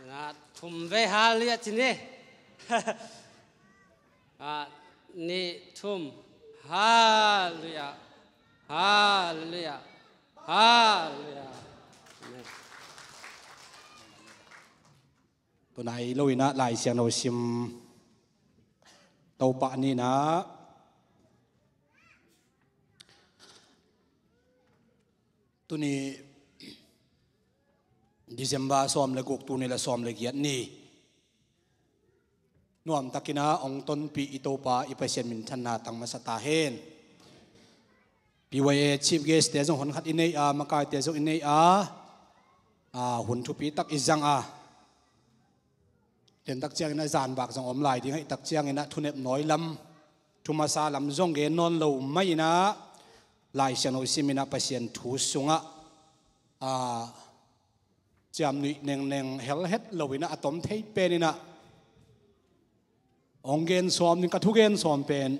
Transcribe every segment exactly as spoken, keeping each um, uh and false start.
Na thum vei, halleluiah ci ni. Ah, nih, thum. Halleluiah. Halleluiah. Halleluiah. Amen. Tunai lo inah Lai Siangtho sim topa ni inah, tuni December sawm le guk, tuni le sawm le giat ni, nuamtakin ah hong tonpih i Topa i Pasian minthanna tang masa ta hen. P Y A chief guest te zong honkhat i nei a, makaite zong i nei a, a, hun thupi tak i zang a, tentak ciangin ah zanbak zong om lai ding ahih tak ciangin ah thunep nawi lam, thumasa lam zong gen nawn lo mah inah, Lai Siangtho sim inah Pasian thu sungah, a, ciamnuih nengneng hel het lo inah a tom thei pen inah hong gen sawm ding, ka thugen sawm pen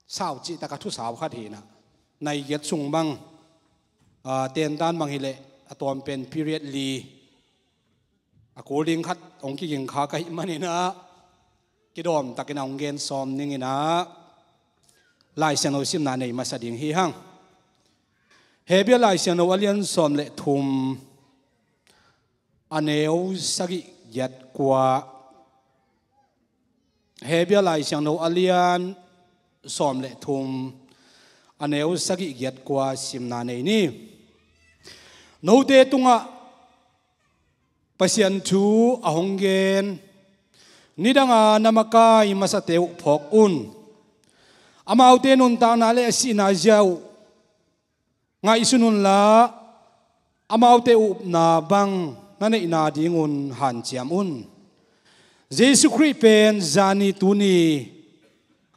sau cih tak a thusau khat hi inah, nai giat sung bang, a, tentan bang hileh a tawm pen period li, a kul ding khat hong kiging kha ka hih man inah, kidawm takin ah hong gen sawm ning inah, Lai Siangtho simna nei masa ding hi hang. Hebru Lai Siangtho a lian sawm le thum, a neu sagih giat kua. Hebru Lai Siangtho a lian sawm le thum, a neu sagih giat kua simna nei ni. Note tungah Pasian thu a hong gen, nidanga na makai masate uh phawk un. Amaute nuntakna le a sihna zia uh ngaihsun unla, amaute upna bang na neihna dingun hanciam un. Jesu Khrih pen zani tuni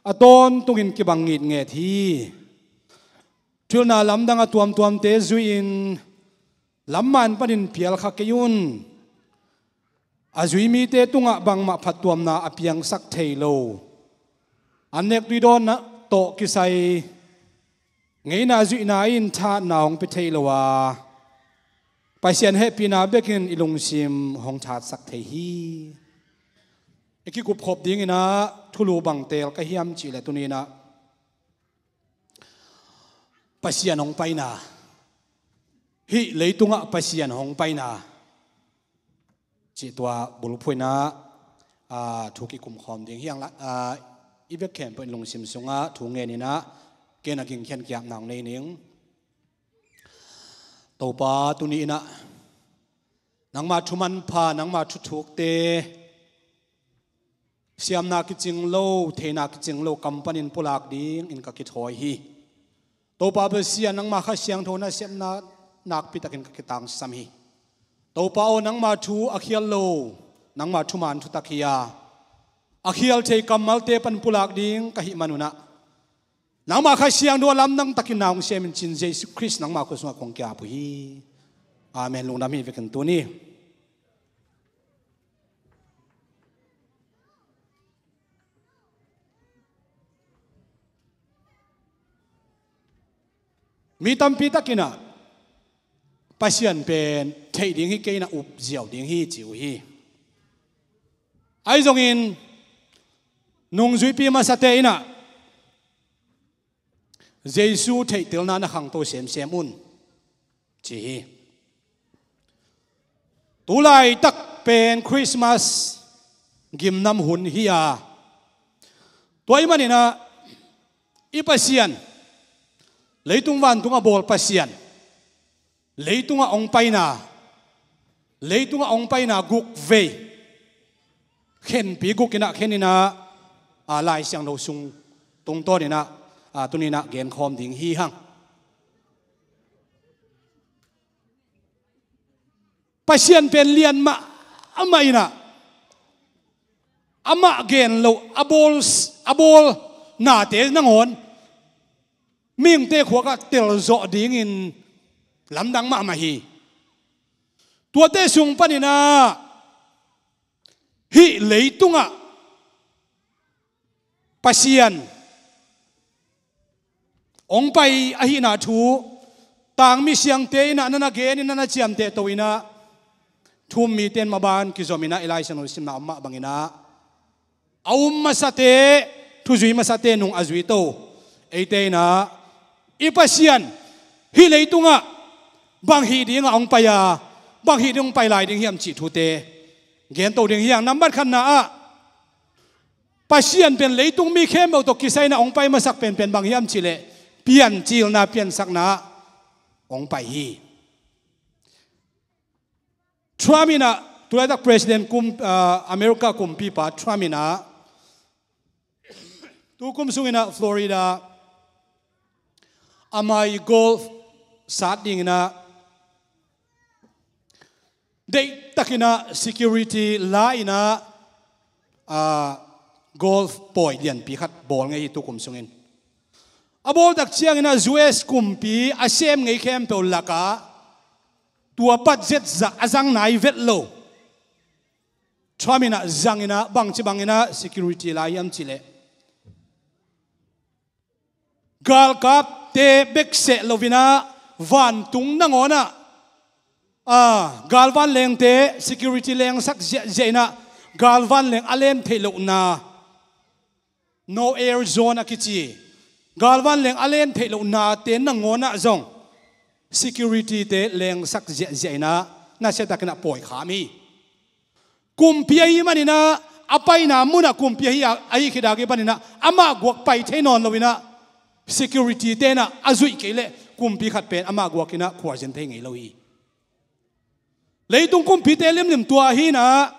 a tawntungin kibang ngitnget hi. Thuhilhna lamdang a tuamtuamte zui-in lamman panin pialkha kei un. A zui mite tungah bangmah phattuamna a piangsak thei lo, an nek tuidawnna tawh kisai ngeina zuihna in thahatna hong pia thei lo a, Pasian hehpihna bekin i lungsim hong thatsak thei hi. I kikupkhop ding inah thulu bang teel ka hiam cih leh tuni inah Pasian hong paina, hih leitungah Pasian hong paina cih tua bulphuh inah, aa, thu kikum khawm ding hi hang. Aa, i bek khempeuh in lungsim sungah thu ngen inah, ken a gingkhian kiapna hong nei ning. Topa, tuni inah nangma thu manpha, nangma thuthukte siamna kicing lo, theihna kicing lo kam panin pulak dingin ka kithawi hi. Topa Pasian, nangma Kha Siangtho nasepna nakpi takin ka kitangsam hi. Topa aw, nangma thu a khial lo, nangma thuman thutak hi a, a khial thei kammalte pan pulak ding ka hih manun ah, nangma Kha Siangtho a lamdang takin na hong semin cin Jesu Khrist nangma khut sungah kong ki-ap uh hi. Amen. Lungdam hi vekin tuni. Mi tampi takin ah Pasian pen theih ding hi kei inah, up ziau ding hi ci uh hi. Ahi zongin nungzuipi masate inah Jesu theihtelna na khangto semsem un ci hi. Tulaitak pen Christmas gimnam hun hi a, tua ahih manin ah i Pasian, leitung vantung a bawl Pasian, leitungah hong paina, leitungah hong paina guk vei, khenpi guk inah khen inah, aa, Lai Siangtho sung tungtawn inah, aa, tuni inah genkhawm ding hi hang. Pasian pen lian mahmah inah, amah gen lo a bawl, a bawl nate nangawn mihingte khuakah telzawh dingin lamdang mahmah hi. Tuate sung panin ah hih leitungah Pasian hong pai ahihna thu tangmi siangte inah na na genin, na na ciamteh to inah, Thu-um mite in maban kizom inah i Lai Siangtho simna om mah bang inah, a um masate, thuzui masate nung a zui to eite inah, i Pasian hih leitungah bang hih dingah hong pai a, bang hih ding hong pai lai ding hiam cih thute gen to ding hi hang. Nambat khatna ah, Pasian pen leitung mi khempeuh tawh kisai inah hong pai masak penpen bang hiam cih leh, piancilna, piansakna ah hong pai hi. Trump inah, tulaitak President kum, ah, America kumpipa Trump inah, tu kum sung inah Florida a mai golf sat ding inah, deihtak inah security la inah, ah, golf pawi lianpi khat bawl ngei hi tu kum sungin. A bawltak ciang inah U S kumpi a sem ngei khempeuh lakah tua budget zah a zang nai vet lo. Trump inah zang inah, bangci bang inah security la hiam cih leh, galkapte bek seh lo inah, vantung nangawn ah, ah, galvanlengte security lengsak ziahziah inah, galvanleng a len theih lohna, no air zone a kici, galvanleng a len theih lohnate nangawn ah zong security-te lengsak ziahziah inah, nasiatakin ah pawi kham hi. Kumpi ahih man inah, a paina munah kumpi ahi a, ahi khit a kipan inah, amah guak pai thei nawn lo inah, security-te inah a zuih kei leh kumpi khat pen amah guak inah khualzin thei ngei lo hi. Leitung kumpite limlim tua ahi inah,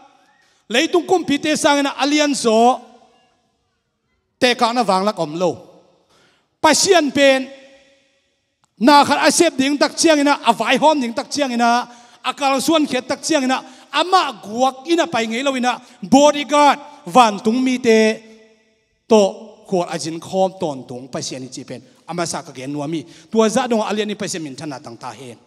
leitung kumpite sang inah a lianzaw tekahna vanglak om lo. Pasian pen na khat a sep ding tak ciang inah, a vaihawm ding tak ciang inah, a kalsuan khiat tak ciang inah, amah guak inah pai ngei lo inah, bodyguard, vantung mite tawh khual a zin khawm tawntung Pasian hi cih pen a masa ka gen nuam hi. Tua zah dongah a lian i Pasian minthanna tang ta hen.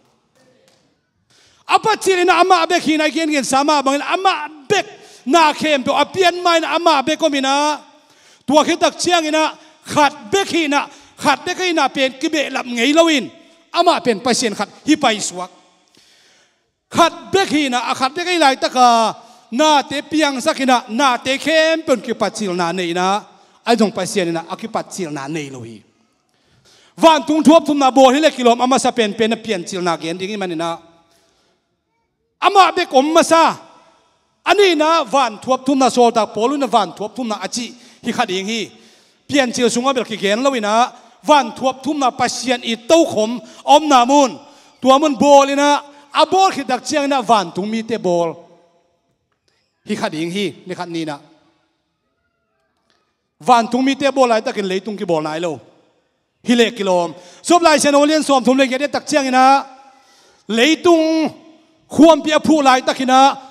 A patcil inah amah bek hi inah, i gengensa mah bangin amah bek, na khempeuh a pian ma inah amah bek om inah, tua khit tak ciang inah khat bek hi inah, khat bek hi inah pen kibehlap ngei lo in, amah pen Pasian khat hi paisuak. Khat bek hi inah, a khat bek hi laitak a nate piangsak inah, nate khempeuh in kipatcilna nei inah, a zong Pasian inah a kipatcilna nei lo hi. Vantung thu hopthumna bawl hi leh kilawm, a masa penpen a piancilna gen ding hi man inah, amah bek om masa. A nihna, van thu hopthumna, sawltak Paul in a van thu hopthumna a cih hi kha ding hi. Piancil sungah bel kigen lo inah, van thu hopthumna, Pasian it tokhom a omna mun, tua mun bawl inah, a bawl khit tak ciang inah vantung mite bawl hi kha ding hi. Ni khat ni inah, vantung mite bawl laitakin leitung kibawl nai lo. Hi leh kilawm. Job Lai Siangtho lian sawmthum leh giat tak ciang inah, leitung khuampi a phuh laitak inah,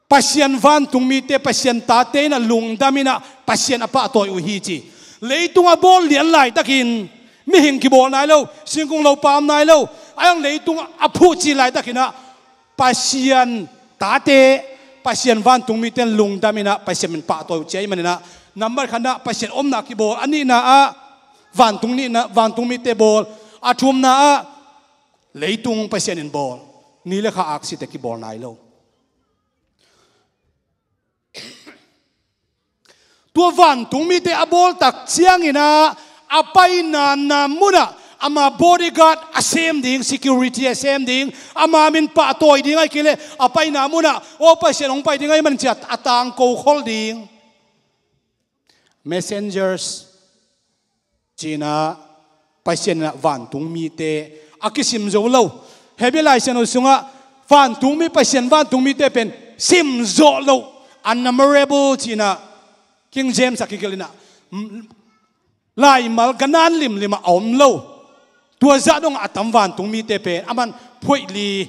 Pasian vantung mite, Pasian tate inah lungdam inah Pasian a pahtawi uh hi ci. Leitung a bawl lian laitakin mihing kibawl nai lo, singkung lopa om nai lo. A zong leitung a phuh ci laitakin ah, Pasian tate, Pasian vantung mite in lungdam inah Pasian min pahtawi uh ci ahih manin ah, nambat khatna ah Pasian omna kibawl, a nihna ah vantung nihna, vantung mite bawl, a thumna ah leitung Pasian in bawl, ni le kha aksite kibawl nai lo. Tua vantung mite a bawl tak ciangin ah, a paina na munah ama bodyguard a sem ding, security a sem ding, ama min pahtawi ding, ahih kei leh a paina munah, aw, Pasian hong pai ding ahih manin ci-a a tangko khol ding. Messengers ci-in ah, Pasian in ah vantung mite a kisim zo lo. Hebrew Lai Siangtho sungah vantung mi, Pasian vantung mite pen sim zawh loh, unnumerable ci-in ah, King James a kigelh in ah, laimal ganan limlim ah a om lo. Tua zah dong a tam vantung mite pen, aman phoih li,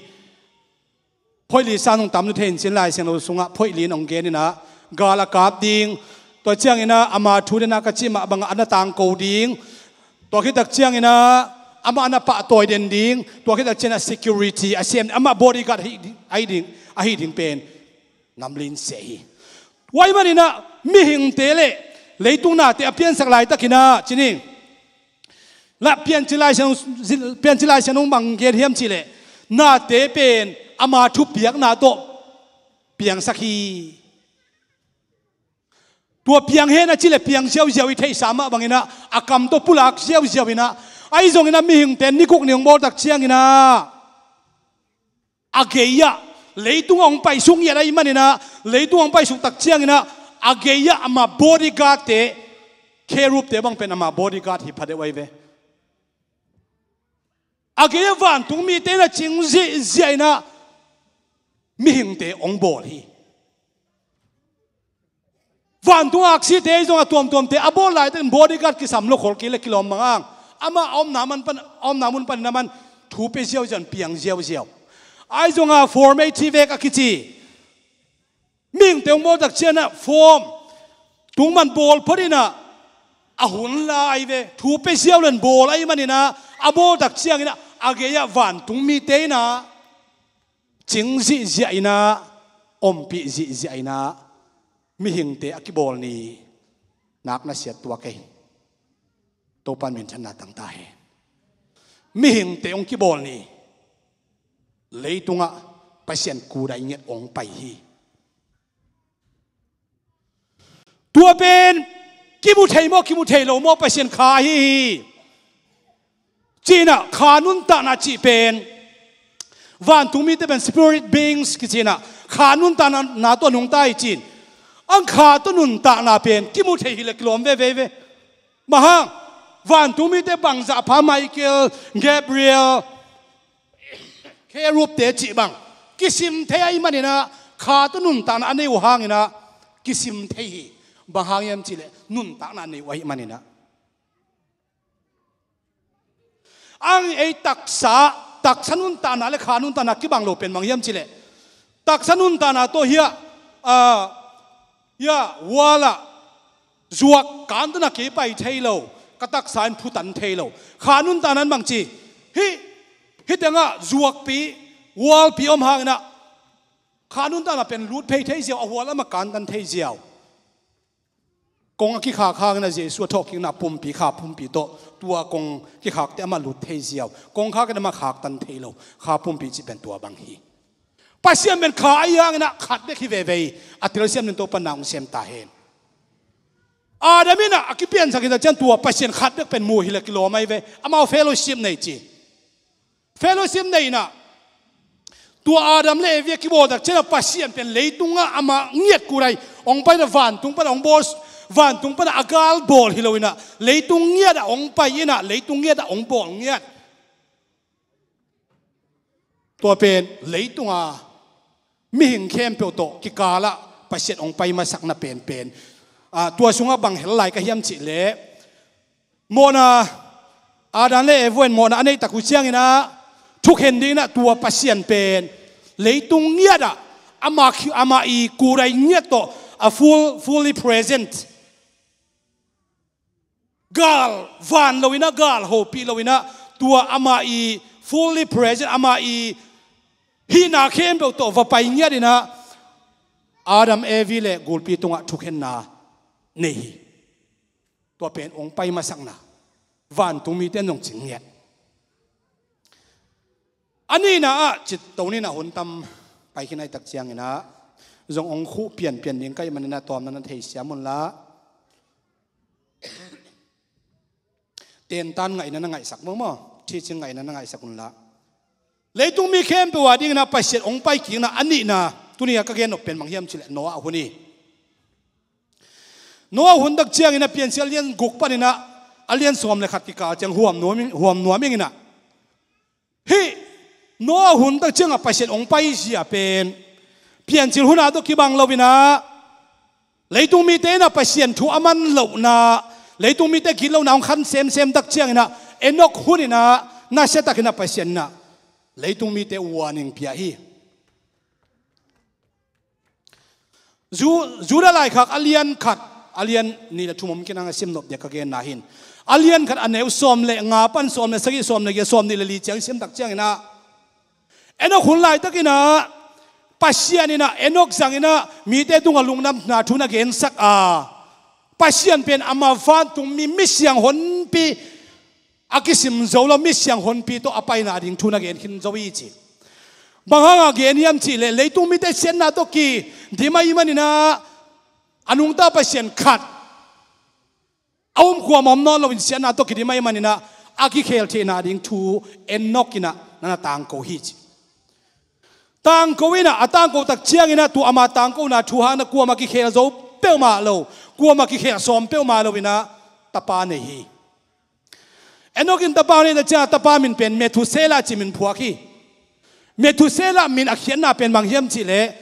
phoih li san hong tam nuthei in cin, Lai Siangtho sungah phoih li in hong gen in ah, gal a kap ding, tua ciangin ah ama thu den a ka cih mah bangah a na tangko ding, tua khit tak ciangin ah amah a na pahtawi den ding, tua khit tak ciangin ah security a sem, amah bodyguard ahi ding, ahi ding, ahi ding pen nam lin seh hi. Tua ahih manin ah mihingte le leitung nate a piansak laitakin ah, ci ning, la Piancil Lai Siangtho, Piancil Lai Siangtho bang gen hiam cih leh, nate pen ama thupiakna tawh piangsak hi. Tua piang hen a cih leh piang ziauziau i theihsa mah bangin ah, a kam tawh pulak ziauziau in ah, ahi zongin ah mihingte ni guk ni hong bawl tak ciangin ah, a gei-ah, leitung a hong paisuk ngiat ahih manin ah, leitung a hong paisuk tak ciangin ah, a gei-ah ama bodyguard-te, cherub-te bang pen ama bodyguard hi phadeuh ahi ve. A gei-ah vantung mite in ah cing zihziah in ah mihingte hong bawl hi. Vantung aksite zong a tuamtuamte a bawl laitakin bodyguard kisam lo khol kei le kilawm mang ang. Amah a omna man pan, a omna mun panin aman thu pia ziauziau in piang ziauziau. Ahi zong a formative act a kici, mihingte hong bawl tak ciangin ah form, tungman bawl phot in ah, a hun la ahi ve, thu pia ziau lo in bawl ahih manin ah, a bawl tak ciangin ah, a gei-ah vantung mite in ah cing zihziah in ah, ompih zihziah in ah, mihingte a kibawl ni nak na siat tuak ei. Topa'n minthanna tang ta hen. Mihingte hong kibawl ni, leitungah Pasian kudai ngiat hong pai hi. Tua pen kimu thei maw, kimu thei lo maw, Pasian kha ahi hi. Ci-in ah kha nuntakna cih pen, vantung mite pen spirit beings kici-in ah, kha nuntakna tawh nungta hi ci-in, ang kha tawh nuntakna pen kimu thei hi le kilawm veve ve. Bang hang, vantung mite bangzah pha, Michael, Gabriel, cherub-te cih bang kisim thei ahih manin ah, kha tawh nuntakna a nei uh hangin ah kisim thei hi. Bang hang hiam cih leh nuntakna a nei uh ahih manin ah. Ang ei taksa, taksa nuntakna le kha nuntakna kibang lo pen bang hiam cih leh, taksa nuntakna tawh hiah, ah, hiah wall ah zuak kantan a kei pai thei lo, ka taksa in phutan thei lo. Kha nuntakna in bang ci, hih, hih tengah zuakpi, wallpi om hangin ah, kha nuntakna pen lut phei thei ziau, a hual amah kantan thei ziau. Kong a kikhak hangin ah Jesu a thawhkikna pumpi, kha pumpi tawh tua kong kikhakte amah lut thei ziau. Kong khak in amah khaktan thei lo. Kha pumpi cih pen tua bang hi. Pasian pen kha ahih hangin ah khat bek hi veve hi. A telsiam dingin Topa'n na hong sem ta hen. Adam in ah a kipiansak hi tak ciang tua Pasian khat bek pen mu hi le kilawm ahi ve. Amau fellowship nei ci. Fellowship nei in ah, tua Adam le Evi a kibawl tak ciang ah Pasian pen leitungah amah ngiat kudai hong pai in ah, vantung pan ah hong bawl, vantung pan ah a gal bawl hi lo in ah, leitung ngiat ah hong pai in ah, leitung ngiat ah hong bawl ngiat. Tua pen leitung a mihing khempeuh tawh kikal ah Pasian hong pai masakna penpen. Ah, tua sungah bang hel lai ka hiam cih leh, mawhna, Adam le Evi in mawhna a neih tak uh ciangin ah, thukhen dingin ah tua Pasian pen leitung ngiat ah, amah, amah i kudai ngiat tawh, a full, fully present. Gal van lo in ah, gal hopih lo in ah, tua amah i fully present, amah i hihna khempeuh tawh va pai ngiat in ah, Adam, Evi le gulpi tungah thukhenna nei hi. Tua pen hong pai masakna, vantung mite in zong cing ngiat. A nihna ah, cih to ni in ah, hun tam pai khin ahih tak ciangin ah, zong hong khuh pianpian ding ka hih manin ah, tawmna na theisiam unla. Tentan ngaihna na ngaihsak maw, maw? Teaching ngaihna na ngaihsak unla. Leitung mi khempeuh a dingin ah Pasian hong paikikna a nihna, tuni a ka gen nop pen bang hiam cih leh Noah hun hi. Noah hun tak ciangin ah Piancil a lian guk panin ah a lian sawm le khat kikal ciang huam nuam ing, huam nuam ing in ah. Hih Noah hun tak ciangah Pasian hong paizia pen Piancil hun a tawh kibang lo in ah, leitung mite in ah Pasian thu a man lohna, leitung mite gitlohna hong khan semsem tak ciangin ah, Enok hun in ah nasia takin ah Pasian in ah leitung mite warning pia hi. Ju-, Judah laikhak a lian khat, a lian nih le thum om kei nang a, sim nop ding ka genna hi in. A lian khat a neu sawm le nga pan sawm le sagih, sawm le giat, sawm nih le li ciang sim tak ciangin ah, Enok hun laitakin ah Pasian in ah Enok zangin ah mite tungah lungdamna thu na gensak a, Pasian pen ama vantung mi, misiang honpi, a kisim zo lo misiang honpi tawh a paina ding thu na gen khin zo hi ci. Bang hanga gen hiam cihleh, leitung mite siatna tawh kidim ahih maninah a nungta Pasian khat a um kuamah om nawn loin siatna tawh kidim ahih maninah a kikhel theihna ding thu Enok inah na na tangko hi ci. Tangko inah, a tangko tak cianginah tua ama tangkona thu hangin a kuamah kikhel zo peuhmah lo, kuamah kikhel sawm peuhmah lo inah tapa nei hi. Enok in tapa nei tak ciangah tapa min pen Methuselah ci min phuak hi. Methuselah min a khiatna pen bang hiam cihleh,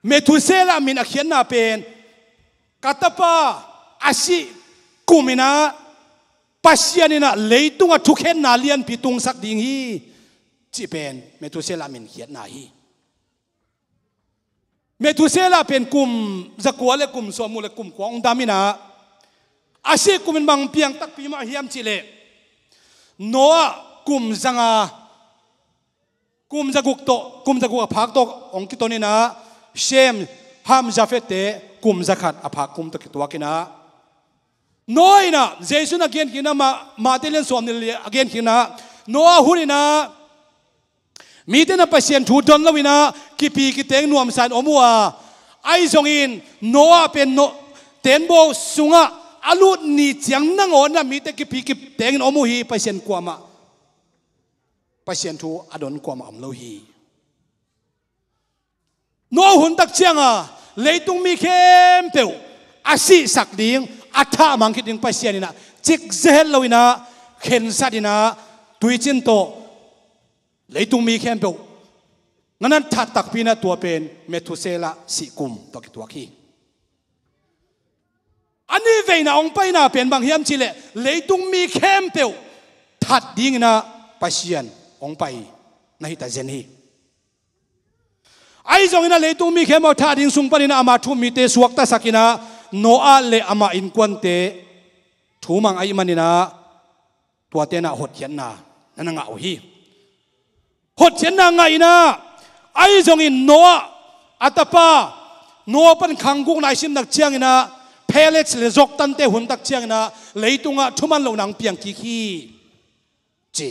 Methuselah min a khiatna pen ka tapa a sih kuminah Pasian inah leitungah thukhenna lianpi tungsak ding hi cih pen Methuselah min khiatna hi. Methuselah pen kum zakua le kum sawmguk le kum kua hong dam inah, a sih kumin bang piang takpi mah hiam cihleh, Noah kum zanga, kum zaguk tawh, kum zaguk a phak tawh hong kiton inah, Shem, Ham, Jafeth te kum zakhat a phak kum tawh kituak inah, Noah inah, Jesuh in a genkhin inah, Ma-, Mate lian sawmnih le li a genkhin inah, Noah hun inah mite na Pasian thu don lo inah kipi kiteng nuamsa in om uh a, ahi zongin Noah pen no-, tenbaw sungah a lut ni ciang nangawn inah mite kipi kiteng in om uh hi. Pasian kuamah, Pasian thu a don kuamah om lo hi. Noah hun tak cianga leitung mi khempeuh a sihsak ding, a thahmang khit ding Pasian inah cikzehet lo inah, khensat inah, tuicin tawh leitung mi khempeuh na na that takpi inah tua pen Methuselah sih kum tawh kituak hi. A nih veina hong paina pen bang hiam cihleh, leitung mi khempeuh that dinginah Pasian hong pai na hi ta zen hi. Ahi zonginah leitung mi khempeuh a thah ding sung paninah ama thu-um mite suaktasak inah Noah le ama innkuante thumang ahih maninah tuate inah hotkhiatna na na ngah uh hi. Hotkhiatna ngah inah, ahi zongin Noah a tapa, Noah pan khang gukna i sim tak cianginah, Peleg le Joktan te hun tak cianginah leitungah thuman lohna hong piang kik hi ci.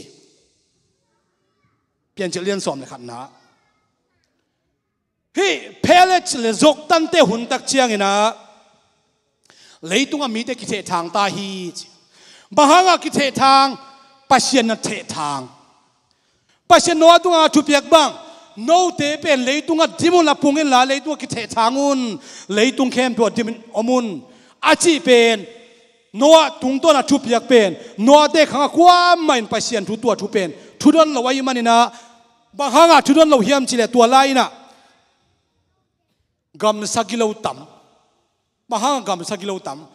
Piancil lian sawm le khatna. Hih Peleg le Joktan te hun tak cianginah leitungah mite kithehthang ta hi ci. Bang hangah kithehthang? Pasian na thehthang. Pasian Noah tungah thupiak bang, note pen leitungah dim unla pung inla leitungah kithehthang un, leitung khempeuh ah dimin om un, a cih pen Noah tungtawnah thupiak pen, Noah te khangah kuamah in Pasian thu tua thu pen thudon lo ahih maninah, bang hangah thudon lo hiam cihleh tua lai-inah gamsa gilo tam. Bang hangah gamsa gilo tam?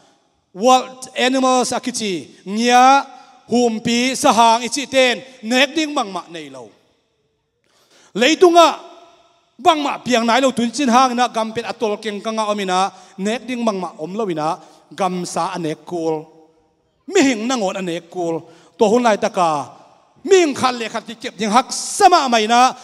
Wild animals a kici, ngia, humpi, sahang i cihte in nek ding bangmah nei lo. Leitungah bangmah piang nai lo tuicin hanginah gam pen a tol kengkangah om inah nek ding bangmah om lo inah gamsa a nek kul, mihing nangawn a nek kul. Tua hun laitaka mihing khat le khat kikep ding haksa mahmah inah,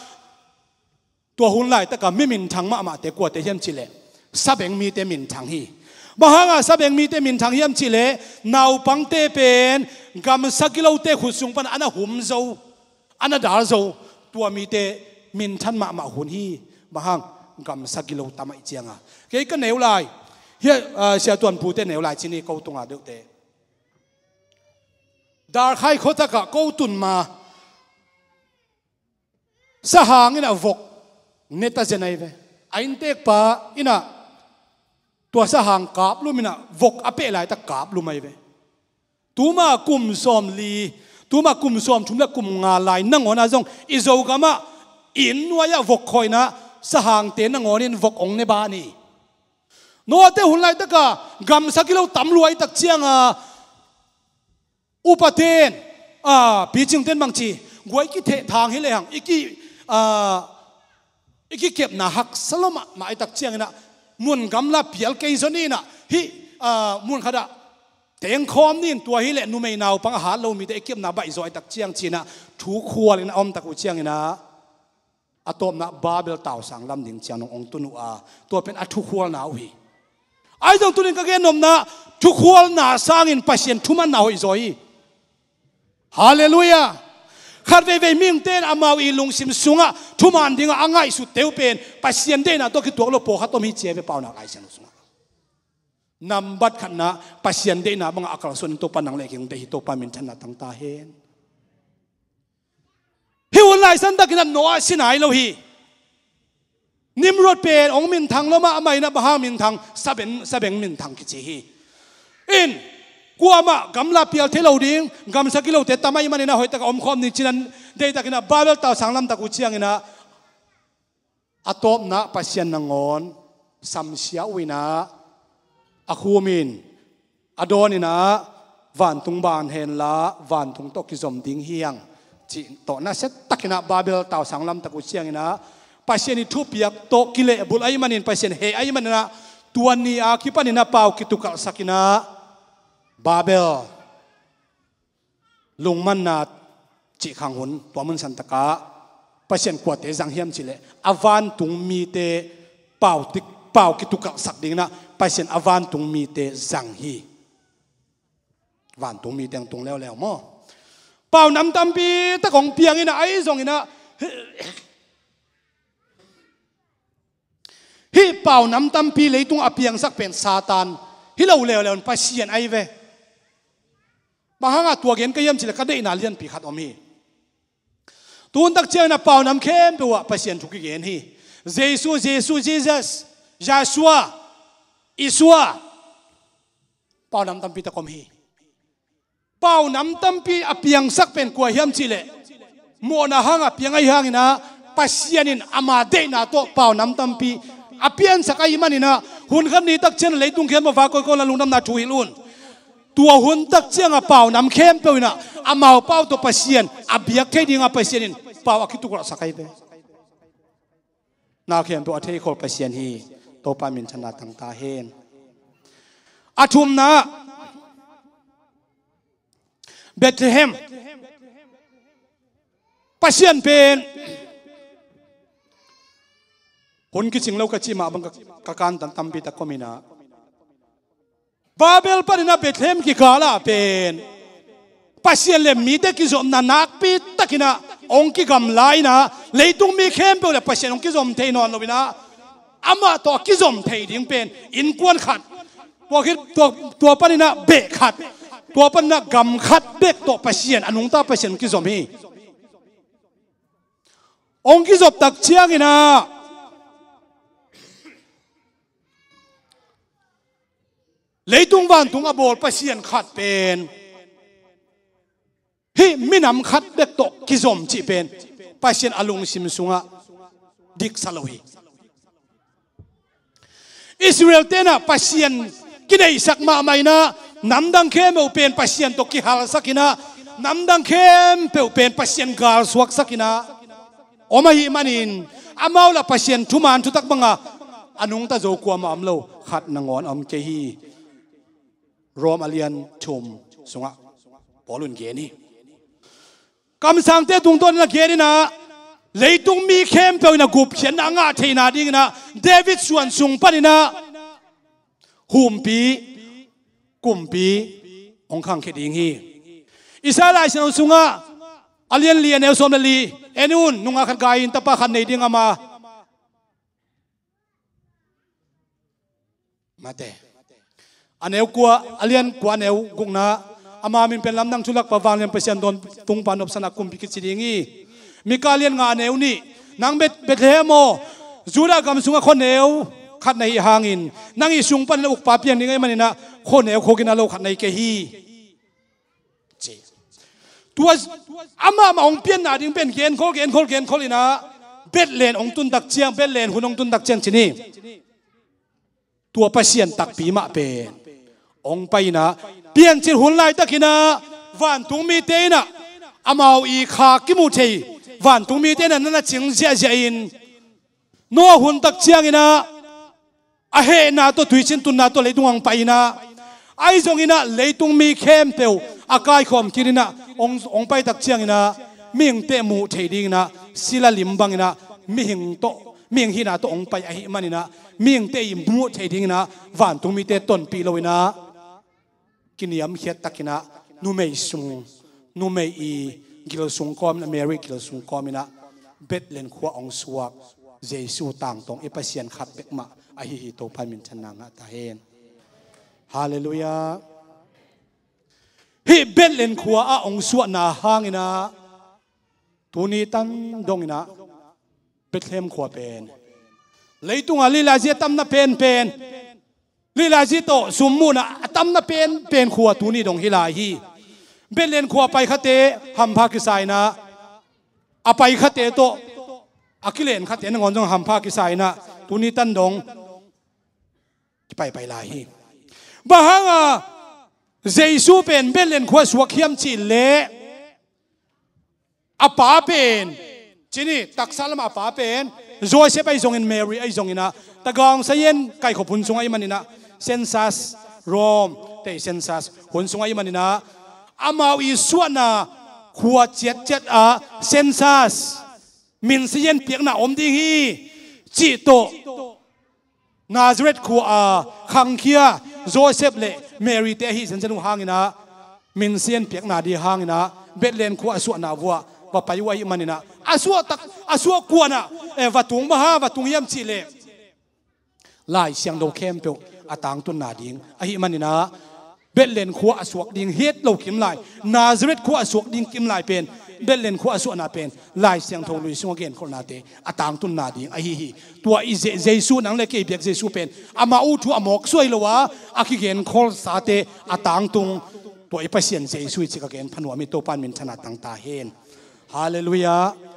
tua hun laitaka mi minthang mahmahte kuate hiam cihleh, sabeng mite minthang hi. Bang hangah sabeng mite minthang hiam cihleh, naupangte pen gamsa gilote khut sung pan a na hum zo, a na dal zo, tua mite minthan mahmah hun hi. Bang hang? Gamsa gilo tam ahih cianga. Kei ka neu lai, hia, ah, Sia Tuan pute neu lai ci ni, ko tunga deuhte. Darkhai khuatakah ko tun ma, sahang inah vok ne ta zen ahi ve. A inntekpa inah tua sahang kaplum inah vok a peh laitak kaplum ahi ve. Tuma kum sawmli, tuma kum sawmthum le kum nga lai nangawnah zong i Zogamah inn nuai-ah vok khawh inah sahangte nangawnin vok hong ne ban hi. Noahte hun laitaka gamsa gilo tam lua ahih tak cianga upaten, a, picingten bangci, guai kithehthang hi lehang i ki, a, i kikepna haksa lua mahmah ahih tak cianginah mun gamla pial kei zaw ni inah, hih, a, mun khatah tengkhawm ni in, tua hileh numei naupang a hat lo mite i kepna baihzaw ahih tak ciang ci-inah thukhual inah a omtak uh cianginah a tawpna Babel tausang lam ding ciang nong hong tun uh a, tua pen a thukhualna uh hi. Ahi zong tunin ka gennopna, thukhualna sangin Pasian thumanna hoihzaw hi. Halleluiah. Khat veivei mihingte in amau i lungsim sungah thuman dingah a ngaihsut teu pen Pasian deihna tawh kituak lo pawlkhat om hi ci hi ve, Paunak Lai Siangtho sungah. Nambat khatna, Pasian deihna bangah a kalsuan in Topa nang le kei hong deih hi. Topa minthanna tang ta hen. Hih hun lai santakin ah Noah si nai lo hi. Nimrod pen hong minthang lo mah, amah in ah bang hang minthang, sabeng, sabeng minthang kici hi. In, kuamah gamla pial thei lo ding, gamsa kei lote tam ahih manin ah hoihtak a omkhawm ding ci-in ah deihtakin ah Babel tausang lamtak uh ciangin ah a tawpna Pasian nangawn samsia uh in ah, a khum in, a dawn in ah, vantung ban hen la, vantung tawh kizom ding hi hang, cih tawh nasiatakin ah Babel tausang lamtak uh ciangin ah, Pasian i thupiak tawh kilehbulh ahih manin, Pasian heh ahih manin ah, tua ni a kipanin ah pau kitukalhsak in ah, Babel lungmanna cih khang hun, tua mun santakah Pasian kuate zang hiam cih leh, a vantung mite pau tik, pau kitukalhsak dingin ah Pasian a vantung mite zang hi. Vantung mite hong tung leuleu maw? Pau nam tampi tak hong piang in ah, ahi zongin ah, hih pau nam tampi leitung a piangsak pen Satan hi lo leuleu in Pasian ahi ve. Bang hangah tua gen ka hiam cih leh ka deihna lianpi khat om hi. Tu hun tak ciangin ah pau nam khempeuh ah Pasian thu kigen hi. Jesu, Jesu, Jesus, Yahshua, Isua. Pau nam tampi tak om hi. Pau nam tampi a piangsak pen kua hiam cih leh, mawhna hangah piang ahih hangin ah, Pasian in ama deihna tawh pau nam tampi a piansak ahih manin ah, hun khat ni tak ciang leitung khempeuh va koikoi la lungdamna thu hilh un. Tua hun tak ciangah pau nam khempeuh in ah, amau pau tawh Pasian a biak thei dingah Pasian in pau a kitukalhsak ahi ve. Na khempeuh a theikhol Pasian hi. Topa minthanna tang ta hen. A thumna, Bethlehem. Pasian pen hun kicing lo ka cih mah bang ka, ka kantan tampi tak om in ah, Babel panin ah Bethlehem kikal ah pen Pasian le mite kizopna nakpi takin ah hong kigamla in ah, leitung mi khempeuh le Pasian hong kizom thei nawn lo in ah, amah tawh a kizom thei ding pen innkuan khat, tua khit, tua, tua panin ah beh khat, tua panin ah gam khat bek tawh Pasian, a nungta Pasian hong kizom hi. Hong kizop tak ciangin ah, leitung vantung a bawl Pasian khat pen hih minam khat bek tawh kizom cih pen Pasian a lungsim sungah diksa lo hi. Israel-te in ah Pasian kineihsak mahmah in ah, namdang khempeuh pen Pasian tawh kihalsak in ah, namdang khempeuh pen Pasian galsuaksak in ah om ahih manin, amau lah Pasian thuman thutak banga a nungta zo kuamah om lo, khat nangawn a om kei hi. Rom a lian thum sungah Paul in gen hi. Kamsangte tungtawn in a gen in ah, leitung mi khempeuh in a gupkhiatna a ngah theihna dingin ah David suan sung panin ah humpi, kumpi hong khangkhia ding hi. Isaiah Lai Siangtho sungah a lian li, a neu sawm le li en un. Nungak khat gai in, tapa khat nei ding a ma. Mate. A neu kua, a lian kua, a neu gukna, ama min pen lamdang thu lakpa vanglian Pasian dawntung pa nopsakna kumpi kici ding hi. Mika lian nga, a neu nih. Nang Bet-, Bethlehem aw, Judah gam sungah khuaneu khat na hih hangin, nang i sung panin a ukpa piang ding ahih manin ah khuaneu khuagina lo khat na hi kei hi, ci. Tua amah mah hong pianna ding pen genkhol, genkhol, genkhol in ah, Bethlehem hong tun tak ciang, Bethlehem hun hong tun tak ciang ci ni. Tua Pasian takpi mah pen hong pai in ah, piancil hun laitakin ah vantung mite in ah, amau i kha kimu thei vantung mite in ah na na cing ziahziah in, Noah hun tak ciangin ah, a hehna tawh, tuicin tunna tawh leitung hong pai in ah, ahi zongin ah leitung mi khempeuh a kaikhawm kik in ah, hong, hong pai tak ciangin ah, mihingte muh theih dingin ah, sila lim bangin ah, mihing tawh, mihing hihna tawh hong pai ahih manin ah, mihingte i muh theih dingin ah, vantung mite tonpih lo in ah, kiniamkhiat takin ah, numei sung, numei i gil sung kawm in ah, Mary gil sung kawm in ah Bethlehem khua hong suak Jesu tangtawng i Pasian khat bek mah ahi hi. Topa minthanna ngah ta hen. Halleluiah. Hih Bethlehem khua ah hong suahna hang in ah tuni tan dong in ah Bethlehem khua pen leitung ah lilazi a tamna penpen, lilazi tawh sum muhna a tamna penpen khua tuni dong hi lai hi. Bethlehem khua pai khate hampha kisa in ah, a pai khate tawh a kilen khate nangawn zong hampha kisa in ah tuni tan dong kipaipai lai hi. Bang hang a Jesu pen Bethlehem khua suak hiam cih leh, a pa pen, ci ni, taksa lam a pa pen Joseph ahi zongin, Mary ahi zongin ah, tagaung sayen kaikhop hun sung ahi manin ah, census, Rome te census hun sung ahi manin ah, amau i suahna khua ciatciat ah census, min sayen piakna om ding hi cih tawh Nazareth khua a khangkhia Joseph le Mary te ahi zenzen uh hang in ah, min sayen piakna ding hang in ah Bethlehem khua a suahna vuah va pai uh ahi manin ah, a suah tak, a suah kuan ah, eh, va tung, bang hang va tung hiam cih leh Lai Siangtho khempeuh a tangtunna ding ahi manin ah, Bethlehem khua a suak ding hi lo kim lai, Nazareth khua a suak ding kim lai pen, Bethlehem khua a suahna pen Lai Siangtho lui sungah genkholhnate a tangtunna ding ahi hi. Tua i Je-, Jesu, nang le kei biak Jesu pen amah uh thu a mawk suah hi lo a, a kigenkholhsate a tangtung, tua i Pasian Jesu hi cih ka gen pha nuam hi. Topa in minthanna tang ta hen. Halleluiah.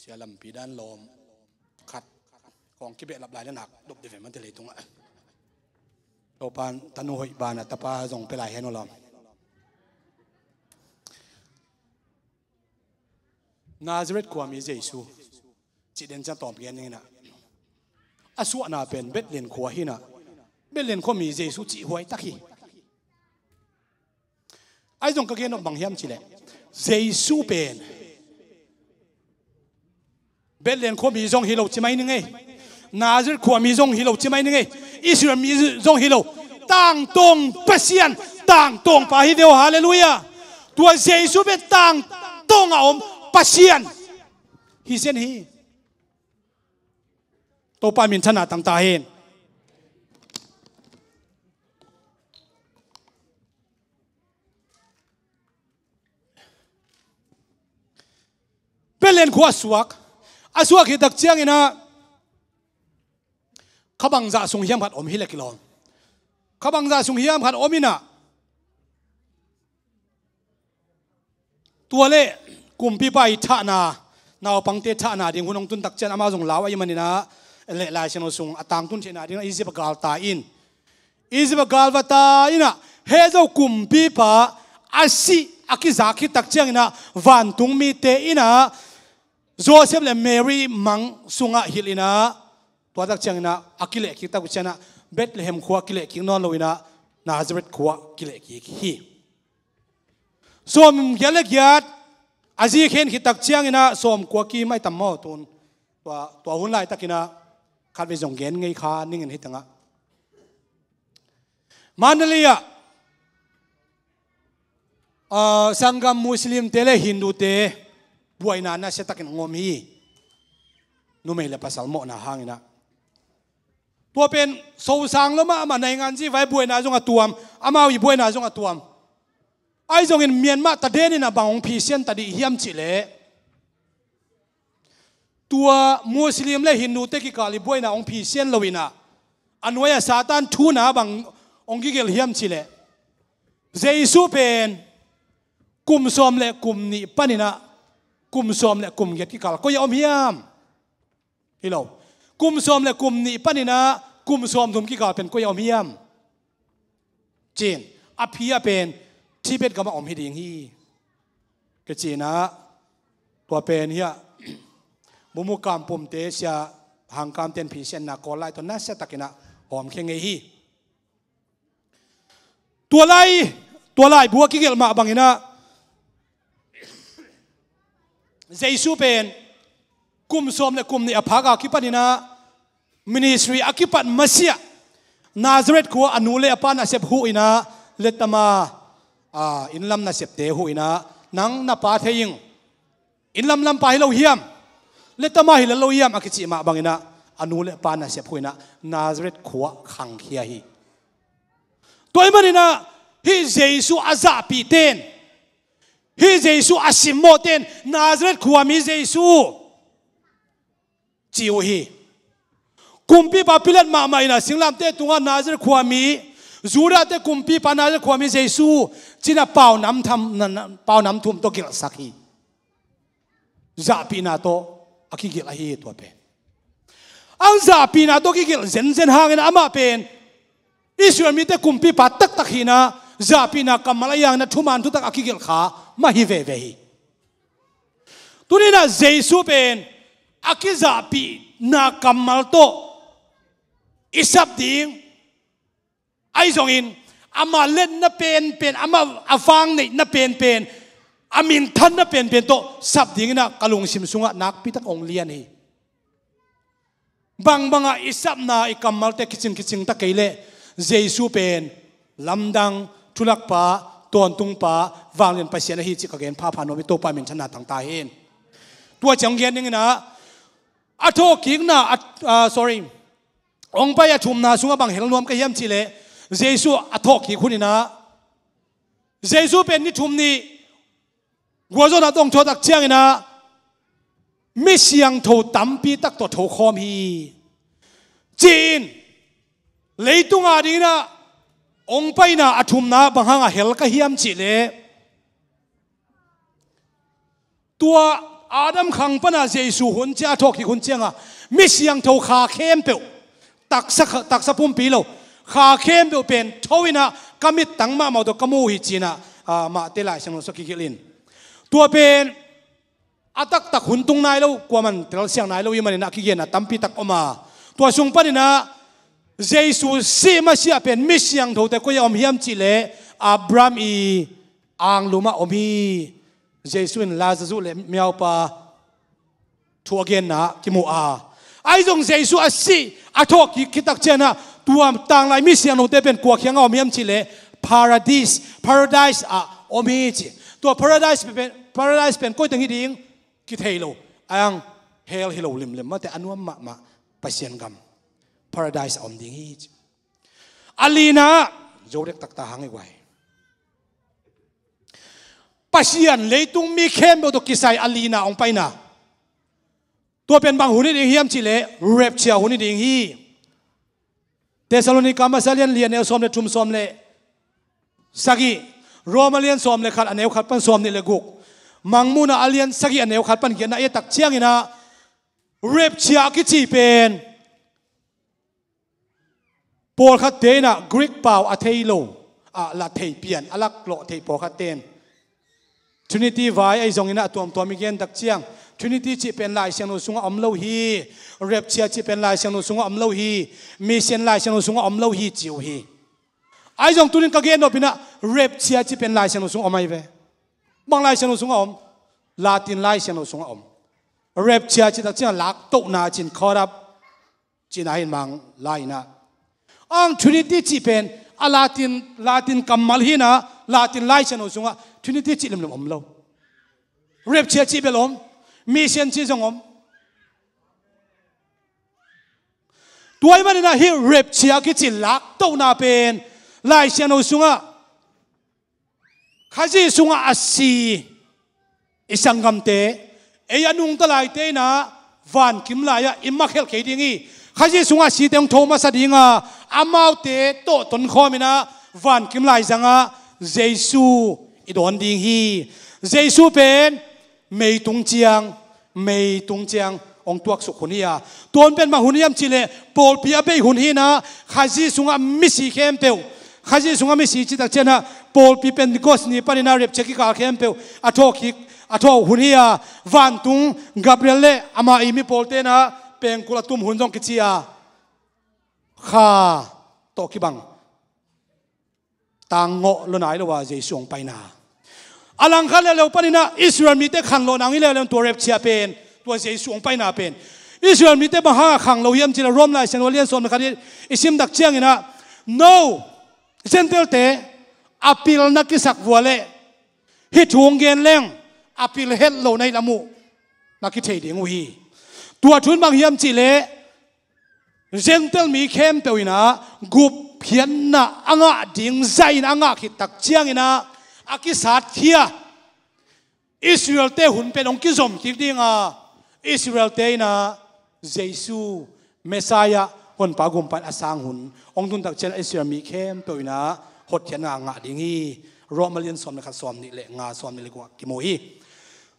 Sia lampi dan lawm khat kong kibehlap lai le nak dop dih ve man te leitungah. Topa in tanu hoih banah tapa zong pia lai hen uh lawm. Nazareth khuami Jesu cih den ciang tawm gen ning in ah, a suahna pen Bethlehem khua hi in ah, Bethlehem khuami Jesu cih huai tak hi. Ahi zong ka gen nop bang hiam cih leh, Jesu pen Bethlehem khuami zong hi lo ci mai ning ei. Nazareth khuami zong hi lo ci mai ning ei. Israel mi zong hi lo. Tangtawng Pasian, tangtawng pa hi ve aw. Halleluiah. Tua Jesu pen tangtawng a om Pasian hi zen hi. Topa minthanna tang ta hen. Bethlehem khua a suak, a suak hi tak ciangin ah, kha bangzah sung hiam khat om hi leh kilawm. Kha bangzah sung hiam khat om in ah, tua le kumpipa i thahna, naupangte thahna ding hun hong tun tak ciang amau zong lau ahi manin ah, le Lai Siangtho sung a tangtun theihna ding ah Egypt a galta in, Egypt a galvata in ah, heh zo kumpipa a sih a kizak khit tak ciangin ah, vantung mite in ah Joseph le Mary mang sungah hilh in ah, tua tak ciangin ah a kilehkik tak uh ciangin ah, Bethlehem khua kilehkik nawn lo in ah, Nazareth khua kilehkik hi. Sawmgiat le giat a zi khen khit tak ciangin ah, sawmkua kim ahi tam maw tun. Tua, tua hun laitakin ah khatvei zong gen ngei kha ning in hi tangah. Mandalay ah, ah, sanggam Muslimte le Hindute buaina nasia takin hong om hi. Numei le pasal mawhna hangin ah. Tua pen sosang lo mahmah, naingan zi vai buaina zong a tuam, amau i buaina zong a tuam. Ahi zongin Myanmar taden in ah bang hong phisian ta dih hiam cih leh, tua Muslim le Hindute kikal i buaina hong phisian lo in ah, a nuai ah Satan thu na bang hong kigelh hiam cih leh, Jesu pen kum sawm le kum nih panin ah, kum sawm le kum giat kikal koi ah om hiam? Hi lo. Kum sawm le kum nih panin ah kum sawmthum kikal pen koi ah om hiam? Ci-in a phi a pen Tibet gamah om hi ding hi. Ka ci-in ah, tua pen hiah Bumu Kampumte, Sia Hang Kamten phisianna kawl lai tawh nasia takin ah hawmkhia ngei hi. Tua lai, tua laibu a kigelh mah bangin ah, Jesu pen kum sawm le kum nih a phak a kipaninah ministry a kipat masiah Nazareth khua a nu le a pa nasep huh inah letama, a, innlam nasepte huh inah, "Nang na pa thei ing, innlam lampa hi lo hiam? Letama hi lo hiam?" a kicih mah banginah a nu le a pa nasep huh inah Nazareth khua khangkhia hi. Tua ahih maninah hih Jesu a zahpihten, hih Jesu a simmawhten, "Nazareth khuami Jesu," ci uh hi. Kumpipa Pilat mahmah inah singlamteh tungah, "Nazareth khuami, Judahte kumpipa, Nazareth khuami Jesu," cinah paunam tham, na, na, paunam thum tawh gelhsak hi. Zahpihna tawh a kigelh ahi tua pen. Ang zahpihna tawh kigelh zenzen hangin amah pen Israel mite kumpipa taktak hinah zahpihna kammal a iangin a thuman thutak a kigelh kha mah hi veve hi. Tuninah Jesu pen a kizahpihna kammal tawh i sap ding, ahi zongin ama letna penpen, ama a vang neihna penpen, a minthanna penpen tawh sap dinginah ka lungsim sungah nakpitak hong lian hi. Bangbangah i sapna, i kammalte kicing kicing ta kei leh Jesu pen lamdang, thulakpa, tawntungpa, vanglian Pasian ahi cih ka gen phapha nuam hi. Topa minthanna tang ta hen. Tua ciang gen dinginah a thawhkikna, a, a, sorry, hong pai a thumna sungah bang hel nuam ka hiam cihleh, Jesu a thawhkik huninah, Jesu pen ni thum ni gualzawhna tawh hong thawhtak cianginah mi siangtho tampi tak tawh thokhawm hi, ci-in leitung adinginah hong paina a thumna bang hangah hel ka hiam cihleh, tua Adam khang pana Jesu hun ciang, a thawhkik hun cianga mi siangtho kha khempeuh, taksa kha, taksa pumpi lo, kha khempeuh pen tho inah ka mittang mahmah tawh ka mu uh hi cinah, a, Mate Lai Siangtho sungah kigelh in. Tua pen a taktak hun tung nai lo, kuaman telsiang nai lo ahih maninah a kigenna tampi tak om a, tua sung paninah Jesu sih masiah pen mi siangthote koi-ah om hiam cihleh Abraham i anglumah om hi. Jesu in Lazarus le miaupa thu a genna kimu a, ahi zong Jesu a sih a thawhkik khit tak cianah tua tanglai mi siangthote pen kua kiangah om hiam cihleh Paradis, Paradise ah om hi ci. Tua Paradise pen, Paradise pen koi teng hi ding kithei lo, ang hell hi lo limlim, mate a nuam mahmah Pasian gam, Paradise ah om ding hi ci. A lina, zo dek taktak hang i guai. Pasian leitung mi khempeuh tawh kisai a lina hong paina, tua pen bang hun hi ding hiam cihleh rapture hun hi ding hi. Thessalonika masa lian li a neu sawm le thum, sawm le sagih, Roma lian sawm le khat a neu khat pan sawm nih le guk, Mangmuhna a lian sagih a neu khat pan giatna i et tak cianginah rapture a kici pen pawlkhatte inah Greek pau a thei lo, a la thei pian, a laklawh theih pawlkhatte in Trinity vai ahi zonginah a tuamtuam i gen tak ciang, Trinity cih pen Lai Siangtho sungah om lo hi, rapture cih pen Lai Siangtho sungah om lo hi, mission Lai Siangtho sungah om lo hi ci uh hi. Ahi zong tunin ka gen nop inah rapture cih pen Lai Siangtho sungah om ahi ve. Bang Lai Siangtho sungah om? Latin Lai Siangtho sungah om. Rapture cih tak ciang laktohna cin, caught up cihna hi in, mang lai inah. Ang Trinity cih pen a Latin, Latin kammal hinah Latin Lai Siangtho sungah Trinity cih limlim om lo. Rapture cih bel om, mission cih zong om. Tua ahih maninah hih rapture kici laktohna pen Lai Siangtho sungah Khazih sungah a si i sanggamte, ei a nungta laite inah vankim lai-ah i makhelh kei ding hi. Khazih sungah a site hong tho masa dinga, amaute tawh tonkhawm inah vankim lai zangah Jesu i dawn ding hi. Jesu pen mei tung ciang, mei tung ciang hong tuaksuk hun hi a, tuan pen bang hun hiam cihleh pawlpi a bei hun hinah, Khazih sungah misi khempeuh, Khazih sungah misi cih tak cianah pawlpi Pentecost ni paninah rapture kikal khempeuh a thawhkik, a thawh hun hi a, vantung Gabriel le ama i mi pawltenah pengkul a tum hun zong kici a, kha tawh kibang tang ngawh lo nai lo a Jesu hong paina. A langkhat leuleu paninah Israel mite khanlawhna ang hi leuleu tua rapture pen, tua Jesu hong paina pen Israel mite bang hangah khang lo hiam cih leh Rom Lai Siangtho a lian sawm le khat i sim tak cianginah, no, Gentile-te a pilna kisak vua leh hih thu hong gen leng a pil het lo na hi lam uh na kithei ding uh hi. Tua thu in bang hiam cih leh Gentile mi khempeuh inah gupkhiatna a ngah ding zahin a ngah khit tak cianginah a kisatkhia Israel-te hun pen hong kizom kik dinga, Israel-te inah Jesu Messiah, Honpa Gumpa in a sang hun hong tun tak ciang Israel mi khempeuh inah hotkhiatna a ngah ding hi. Rom a lian sawm le khat, sawm nih le nga, sawm nih le guk ah kimu hi.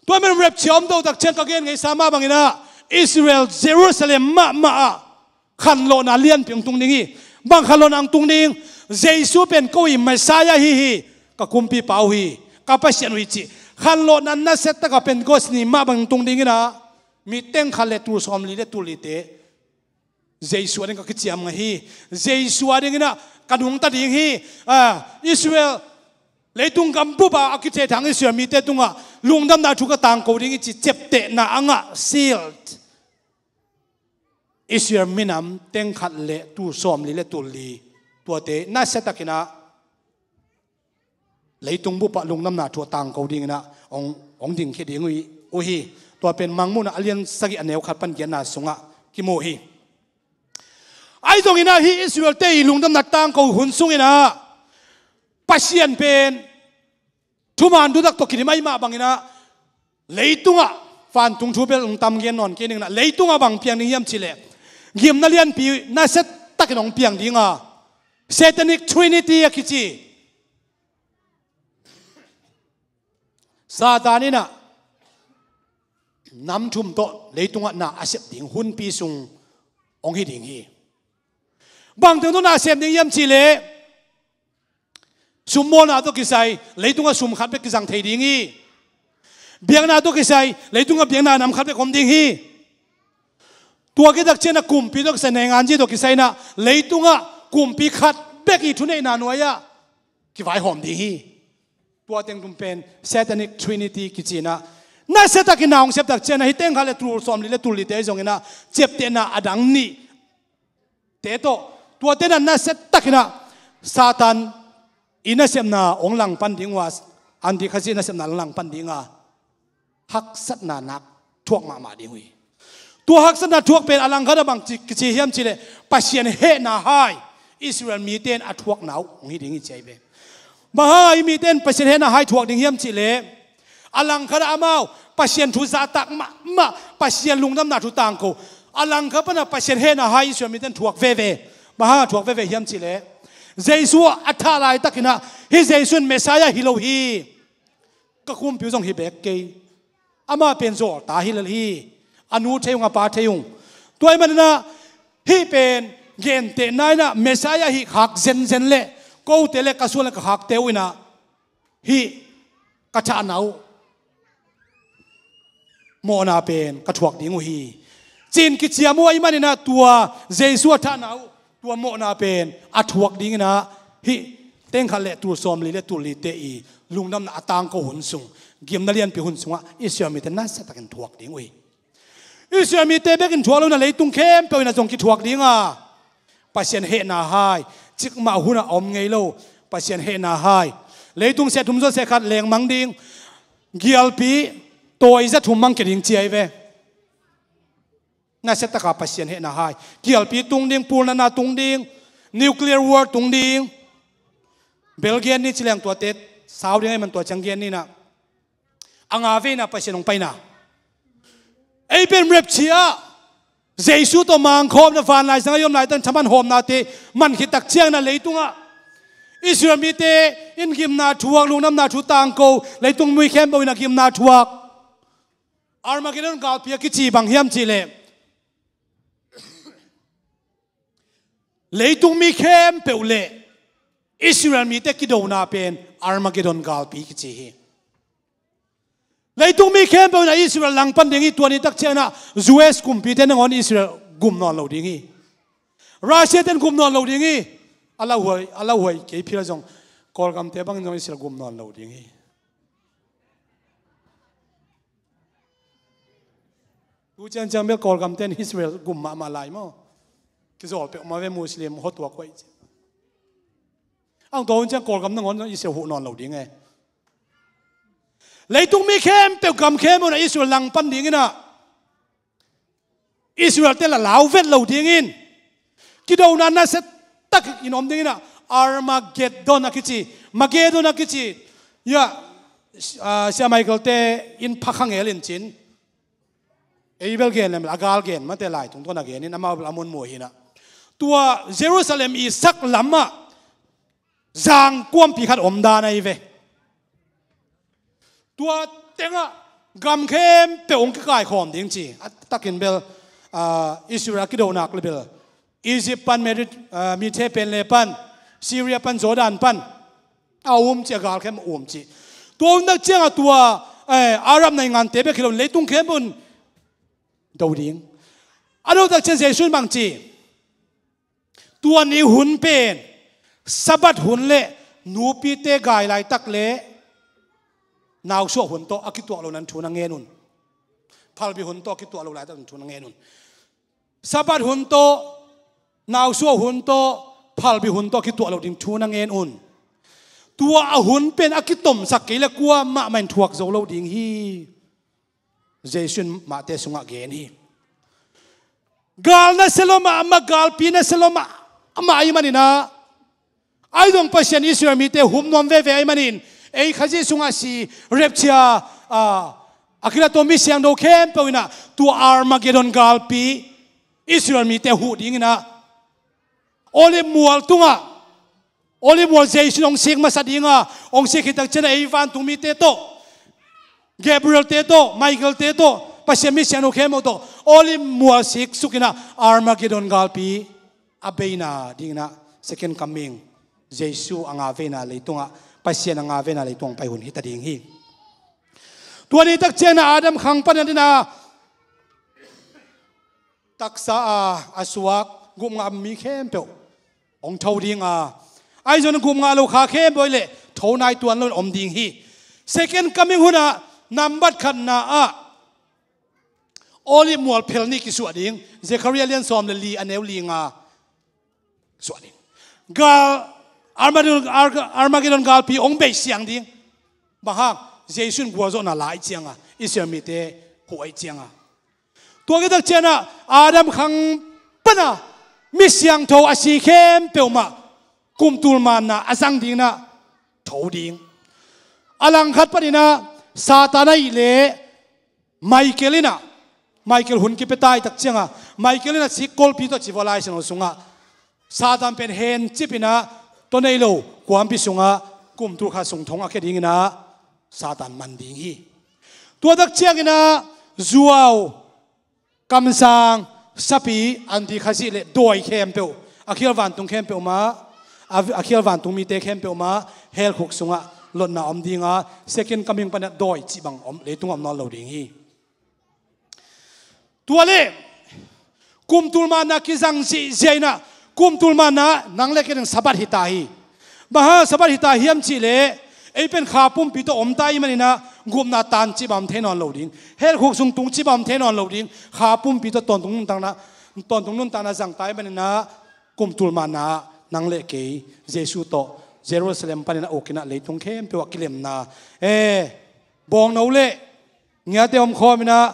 Tua men rapture om to tak ciang ka gen ngeisa mah banginah Israel Jerusalem mahmah ah khanlawhna lianpi hong tung ding hi. Bang khanlawhna hong tung ding? Jesu pen ko i Messiah hi hi, ka kumpipa uh hi, ka Pasian uh hi cih khanlawhna nasia taka Pentecost ni mah bang hong tung dinginah mi teng khat le tul sawmli le tul lite Jesu a ding ka kiciam ngah hi. Jesu a dinginah ka nungta ding hi. Ah, Israel leitung gambup ah a kithethang Israel mite tungah lungdamna thu ka tangko ding hi cih ciaptehna a ngah, sealed Israel minam teng khat le tul sawmli le tul li, tuate nasia takinah leitung bup ah lungdamna thu a tangko dinginah hong, hong dingkhia ding uh hi. Tua pen Mangmuhna a lian sagih a neu khat pan giatna sungah kimu hi. Ahi zonginah hih Israel-te i lungdamna tangko hun sunginah Pasian pen thuman dutak tawh kidim ahi mah banginah leitungah vantung thu bel hong tam gen nawn kei ninginah leitungah bang piang ding hiam cih leh gimna lianpi nasia takin hong piang dinga, Satanic Trinity a kici Satan inah nam thum tawh leitungah na a sep ding hunpi sung hong hi ding hi. Bang teng tawh na sem ding hiam cih leh summawlna tawh kisai leitungah sum khat bek kizang thei ding hi. Biakna tawh kisai leitungah biakna nam khat bek om ding hi. Tua kitak cianah kumpi tawh kisai, nainganzi tawh kisai inah leitungah kumpi khat bek i thuneihna nuai-ah kivaihawm ding hi. Tua teng tum pen Satanic Trinity kici inah nasia takin na hong sep tak cianah hih teng khat le tul sawmli le tul lite ahi zonginah ciaptehna a dang nihte tawh tuate na nasia takinah Satan i nasepna hong langpan ding uh a, Antichrist i nasepna hong langpan dinga haksatna nak thuak mahmah ding uh hi. Tua haksatna thuak pen a langkhat ah bang ci, kici hiam cih leh Pasian hehna hai Israel mite in a thuakna uh hong hi ding hi ci ahi ve. Bang hang a hih mite in Pasian hehna hai thuak ding hiam cih leh a langkhat ah amau Pasian thu zahtak mahmah, Pasian lungdamna thu tangko, a langkhat panah Pasian hehna hai Israel mite in thuak veve. Bang hang a thuak veve hiam cih leh Jesu a thah laitakinah hih Jesu in Messiah hi lo hi, ka kumpi uh zong hi beek kei, amah pen zawlta hi lel hi, a nu thei ung, a pa thei ung. Tua ahih maninah hih pen gentehna inah Messiah hih khak zenzen leh kote le ka suan le ka khakte uh inah hih ka thahna uh mawhna pen ka thuak ding uh hi, ci-in kiciam uh ahih maninah tua Jesu a thahna uh tua mawhna pen a thuak dinginah hih teng khat le tul sawmli le tul lite i lungdamna a tangko hun sung, gimna lianpi hun sungah Israel mite nasia takin thuak ding uh hi. Israel mite bekin thuak lo inah leitung khempeuh inah zong kithuak dinga, Pasian hehna hai, cikmah hunah a om ngei lo Pasian hehna hai, leitung seh thum zaw seh khat lengmang ding, gialpi tawi za thum mang kei ding ci ahi ve. Nasia taka Pasian hehna hai, gialpi tung ding, pulnatna tung ding, nuclear war tung ding. Bel gen ni ci leng tuate sau ding ahih man tua ciang gen ni inah, a nga veina Pasian hong paina. Ei pen rapture ah Jesu tawh mangkhawmna, vanlai zanga i om laitakin thaman hawmnate man khit tak cianginah leitungah Israel mite in gimna thuak, lungdamna thu tangko, leitung mi khempeuh inah gimna thuak. Armageddon galpi a kici bang hiam cih leh leitung mi khempeuh le Israel mite kidona pen Armageddon galpi kici hi. Leitung mi khempeuh inah Israel langpan ding hi. Tua ni tak cianginah U S kumpite nangawn Israel gum nawn lo ding hi. Russia ten gum nawn lo ding hi. A lauhuai, a lauhuai kei phil zong Kawlgamte bangin zong Israel gum nawn lo ding hi. Tu ciangciang bel Kawlgam ten Israel gum mahmah lai maw? Kizawl peuhmah ve, Muslim hotuak huai ci. Ang tua hun ciang Kawlgam nangawn Israel huh nawn lo ding e. Leitung mi khempeuh, gam khempeuh na Israel langpan dingin ah, Israel te la lau vet lo dingin, kidona nasia tak in om dingin ah, Armageddon a kici, Magedon a kici. Ya, ah, Sia Michael te in pha kha ngel in cin. Ei bel gen lem, a gal gen mate, lai tungtawn a gen in, amau bel a mun mu hi na. Tua Jerusalem i sak lamah zang kuampi khat om dan ahi ve. Tua tengah gam khempeuh hong kikaikhawm ding ci. A takin bel, ah, Israel a kidohnak le bel Egypt pan, Medit-, ah, Mediterranean pan, Syria pan, Jordan pan a um ci, a gal khempeuh um ci. Tua hun tak ciangah tua, eh, Arab naingante bek hi lo in leitung khempeuh un do ding. A do tak ciang Jesuh in bang ci? Tua ni hun pen Sabbath hun le nupite gai laitak le nausuah hun tawh a kituak lo nan thu na ngen un. Phalbi hun tawh a kituak lo laitak nan thu na ngen un. Sabbath hun tawh, nausuah hun tawh, phalbi hun tawh a kituak lo ding thu na ngen un. Tua a hun pen a kitomsak kei le kuamah mah in thuak zo lo ding hi. Jesuh in mahte sungah gen hi. Gal nasia lua mahmah, galpi nasia lua mahmah ahih manin ah, ahi zong Pasian Israel mite hum nuam veve ahih manin, ei Khazih sungah si, rapture, ah, a kilat tawh mi siangtho khempeuh in ah tua Armageddon galpi Israel mite huh dingin ah, Olive mual tungah, Olive mual Jesuh in hong sik masa ding a, hong sik khit tak ciangin ah ei vantung mite tawh, Gabriel te tawh, Michael te tawh, Pasian mi siangtho khempeuh tawh Olive mual sik suk in ah, Armageddon galpi a beina dingin ah, second coming, Jesuh a nga veina leitungah, Pasian a nga veina leitung hong pai hun hi ta ding hi. Tua ni tak ciangin ah Adam khang panin ah, taksa a, a suak gupna mi khempeuh hong tho ding a, ahi zong gupna lo kha khempeuh le tho nai tuan lo in om ding hi. Second coming hun ah nambat khatna ah Olive mual phel nih kisuah ding. Zekhariah lian sawm le li, a neu li nga suah ding. Gal, Armageddon, Ar-, Armageddon galpi hong bei siang ding. Bang hang? Jesuh in gualzawhna la ahih ciangin, Israel mite huh ahih ciangin. Tua khit tak ciangin ah Adam khang panin ah mi siangtho a si khempeuh mah kum tul manna a zang dingin ah tho ding. A langkhat panin ah Satan ahih leh Michael in ah, Michael hun kipia ta ahih tak ciangin, Michael in ah sikkolpi tawh ci vua Lai Siangtho sungah, Satan pen hencip in ah, tawh nei lo kuampi sungah kum tul khat sung thong a khia dingin ah Satan man ding hi. Tua tak ciangin ah zuau, kamsang, sapi, antikhazih le dawi khempeuh, a khial vantung khempeuh mah, a, a khial vantung mite khempeuh mah hell khuk sungah lotna om ding a, second coming panin ah dawi cih bang om, leitung om nawn lo ding hi. Tua le kum tul manna kizang zihziah in ah, kum tul manna nang le kei ding Sabbath hi ta hi. Bang hang Sabbath hi ta hiam cih leh, ei pen kha pumpi tawh om ta ahih manin ah gupna tan cih bang om thei nawn lo ding. Hell khuk sung tung cih bang om thei nawn lo ding. Kha pumpi tawh tawntung nuntakna, tawntung nuntakna zang ta ahih manin ah kum tul manna nang le kei Jesuh tawh Jerusalem panin ah uk in ah leitung khempeuh ah kilemna, eh, bawngno le ngiate om khawm in ah,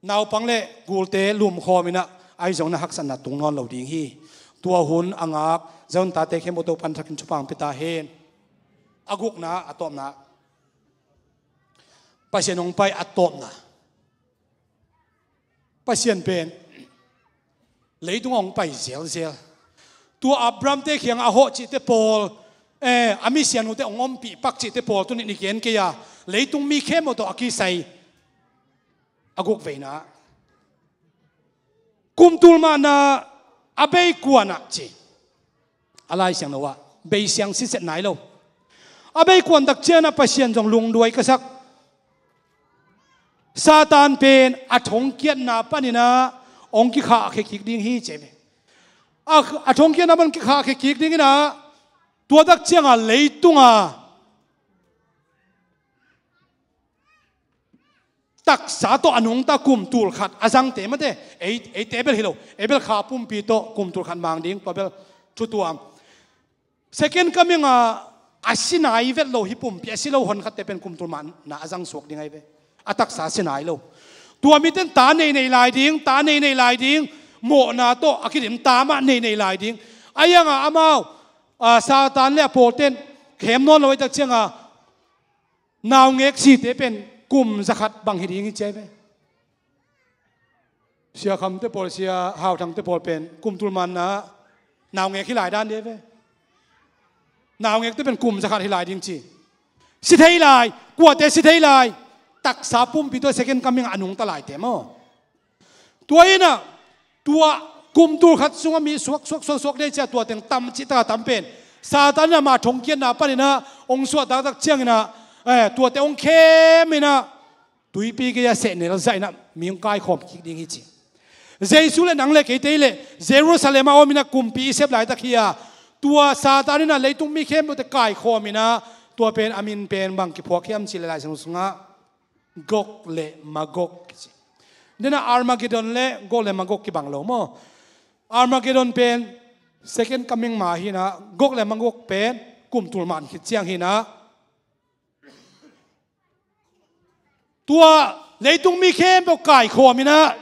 naupang le gulte lumkhawm in ah, ahi zongin ah haksatna tung nawn lo ding hi. Tua hun a ngak Zion tate khempeuh Topa'n thak in thupha hong pia ta hen. A gukna, a tawpna, Pasian hong pai a tawpna. Pasian pen leitung hong pai zelzel. Tua Abraham te kiangah a hawh cihte pawl, eh, a misiangthote hong ompih pak cihte pawl tuni-in i gen kei a, leitung mi khempeuh tawh a kisai. A guk veina, kum tul manna a bei kuanah ci. A Lai Siangtho ah bei siang sitset nai lo. A bei kuan tak ciangin ah Pasian zong lungduai ka sak. Satan pen a thongkiatna panin ah hong kikhahkhia kik ding hi ci ve. A, a thongkiatna pan kikhahkhia kik dingin ah, tua tak ciangin ah leitung ah taksa tawh a nungta kum tul khat a zangte mate, ei, eite bel hi lo, ei bel kha pumpi tawh kum tul khat mang ding, tua bel thutuam. Second coming a, a si nai vet lo hi pumpi, a si lo honkhatte pen kum tul mahna a zang suak ding ahi ve. A taksa a si nai lo. Tua miten ta nei nei lai ding, ta nei nei lai ding, mawhna tawh a kidim ta mah nei nei lai ding. A ianga amau, a, Satan le a pawlten khem nawn lo ahi tak cianga, naungek site pen kum zakhat bang hi ding hi ci ahi ve. Sia Khamte pawl, Sia Hauthangte pawl pen kum tul manna naungek hi lai dan dih ve. Naungekte pen kum zakhat hi lai ding ci. Si thei lai, kuate si thei lai. Taksa pumpi tawh second coming a nungta laite maw. Tua inah, tua kum tul khat sungah mi suak, suak, suak, suak dei cia tua teng tam cih taka tam pen. Satan inah ma thongkiatna paninah ong suah taktak cianginah, eh, tuate ong kheminah tuipi gei-a sehnel zahinah mi ong kaikhawm kik ding hi ci. Jesu le nang le keite le Jerusalem a ominah kumpi i sep laitak hi-a, tua Satan inah leitung mi khempeuhte kaikhawminah, tua pen a min pen bang kiphuak hiam ci le Lai Siangtho sungah Gog le Magog kici. Dena Armageddon le Gog le Magog kibang lo maw? Armageddon pen second coming ma hinah, Gog le Magog pen kum tul man khit ciang hinah. Tua leitung mi khempeuh kaikhawminah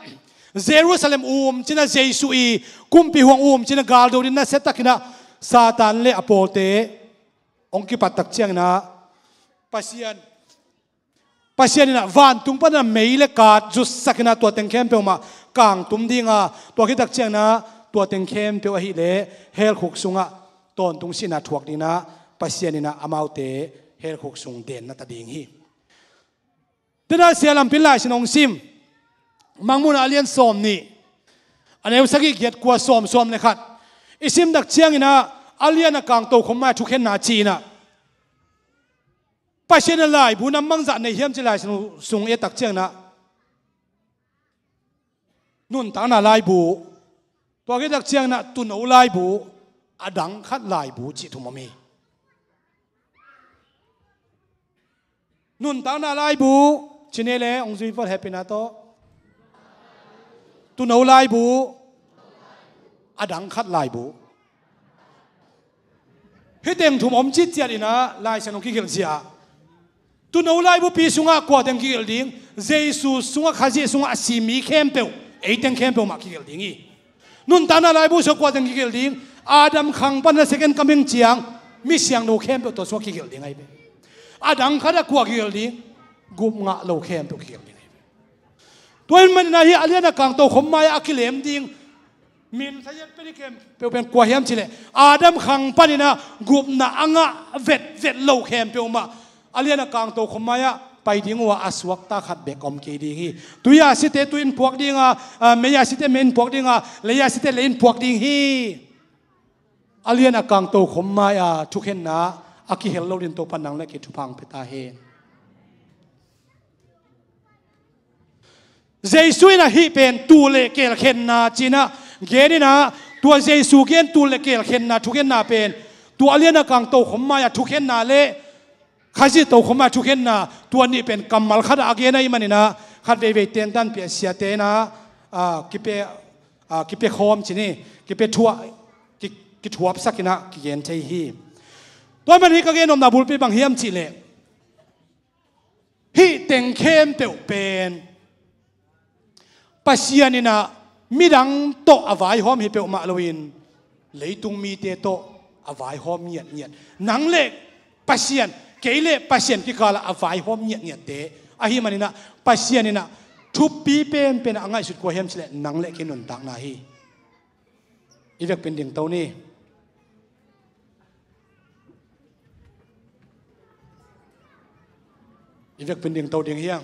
Jerusalem um cinah Jesu i kumpi huang um cinah galdo dinah siatakinah Satan le a pawlte ong kipattak cianginah Pasian Pasian inah vantung panah mei le kat zutsakinah tua teng khempeuh mah kangtum dinga, tua khitak cianginah tua teng khempeuh ahileh helkhuk sungah tawntung sihna thuak dinah Pasian inah amaute helkhuk sung denna ta ding hi. Tena Sia Lampi in Lai Siangtho hong sim, Mangmuhna a lian sawm nih, a neu sagih giat kua sawm sawm le khat i simtak cianginah a lian a kang tokhom mai thukhenna ci-inah Pasian a laibu nam bangzah nei hiam ci Lai Siangtho sung i ettak cianginah nuntakna laibu, tua khitak cianginah tuuno laibu, a dang khat laibu cih thum om hi. Nuntakna laibu cine le hong zui vat hehpihna tawh. Tuuno laibu, a dang khat laibu. Hih teng thum om citciat inah Lai Siangtho kigelh zia. Tuuno laibupi sungah kua teng kigelh ding? Jesu sungah, Khazih sungah a si mi khempeuh, ei teng khempeuh mah kigelh ding hi. Nuntakna laibu sungah kua teng kigelh ding? Adam khang panah second coming ciang mi siangtho khempeuh tua sungah kigelh ding ahi ve. A dang khatah kua kigelh ding? Gup ngah lo khempeuh kigelh ding ahi ve. Tua ahih maninah hih a lian a kang tokhom mai-ah a kilem ding min saziat pia ding khempeuh pen kua hiam cileh Adam khang paninah gupna a ngah vetvet lo khempeuh mah a lian a kang tokhom mai-ah pai ding uh a, a suakta khat bek om kei ding hi. Tui-a site tui in puak dinga, a, mei-a site mei in puak dinga, lei-a site lei in puak ding hi. A lian a kang tokhom mai-a thukhenna a kihel lo din Topa nang le kei thupha hong pia ta hen. Jesu inah hih pen tul le keel khenna cinah gen inah, tua Jesu gen tul le keel khenna thukhenna pen tua a lian a kang tokhom mai-a thukhenna le Khazih tokhom mai-a thukhenna, tua nih pen kammal khatah a gen ahih maninah khat veivei tentan pia siate inah, a, kipia, a, kipia khawm cini, kipia thuah, ki, kithuapsak inah kigen thei hi. Tua ahih manin hih ka gen nopna bulpi bang hiam cihleh hih teng khempeuh pen Pasian inah midang tawh a vaihawm hi peuhmah loin leitung mite tawh a vaihawm ngiatngiat. Nang le Pasian, kei le Pasian kikalah a vaihawm ngiatngiatte ahih maninah Pasian inah thupi penpen a ngaihsut kua hiam cileh nang le kei nuntakna hi. I vekpin dingto ni. I vekpin dingto ding hiang.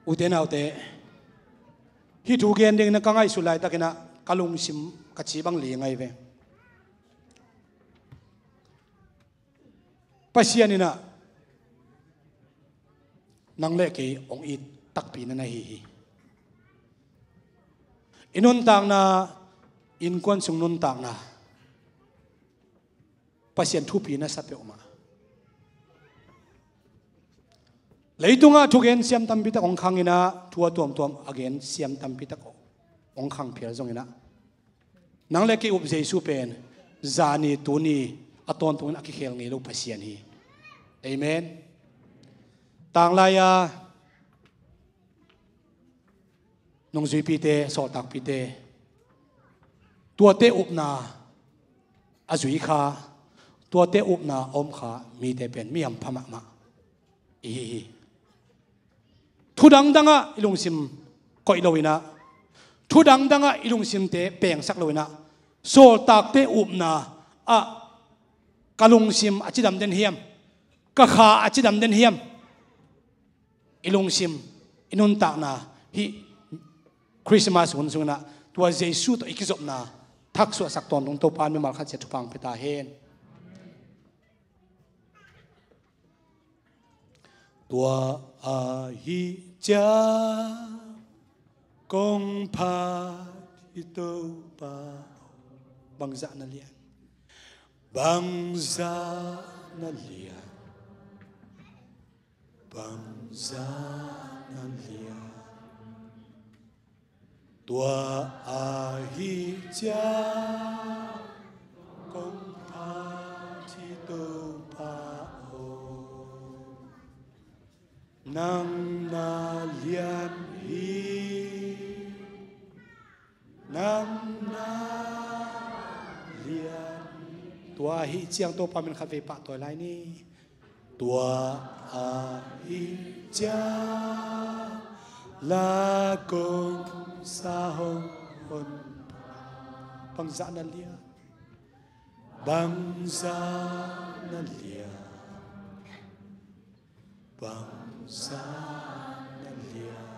Ute naute, hih thu gen dingin ka ngaihsut laitakinah ka lungsim ka ci bang li ngai ve. Pasian inah nang le kei hong it takpi na na hi hi. I nuntakna, innkuan sung nuntakna, Pasian thupi nasa peuhmah. Leitungah thugen siam tampi tak hong khang inah, thu a tuamtuam a gen siam tampi tak hong khang phial zong inah, nang le kei up Jesu pen zani tuni a tawntungin a kikhel ngei lo Pasian hi. Amen. Tanglai-a nungzuipite, sawltakpite, tuate upna a zui kha, tuate upna a om kha mite pen mi hampha mahmah i hi hi. Thu dangdangah i lungsim koih lo inah, thu dangdangah i lungsimte pengsak lo inah, sawltakte upna ah ka lungsim a cidam den hiam, ka kha a cidam den hiam? I lungsim, i nuntakna hih Christmas hun sung inah tua Jesu tawh i kizopna thaksuahsak tawntung Topa in mimal khat ciat thupha hong pia ta hen. Tua ahih ciang kong phat hi Topa. Bangzah na lian, bangzah na lian, bangzah na lian. Tua ahih ciang kong phat hi Topa aw, nang na lian hi, nang na lian hi. Tua ahih ciang Topa min khatvei pahtawi lai ni. Tua ahih ciang la kong sa hong hon. Bangzah na lian, bangzah na lian, bangzah na lian.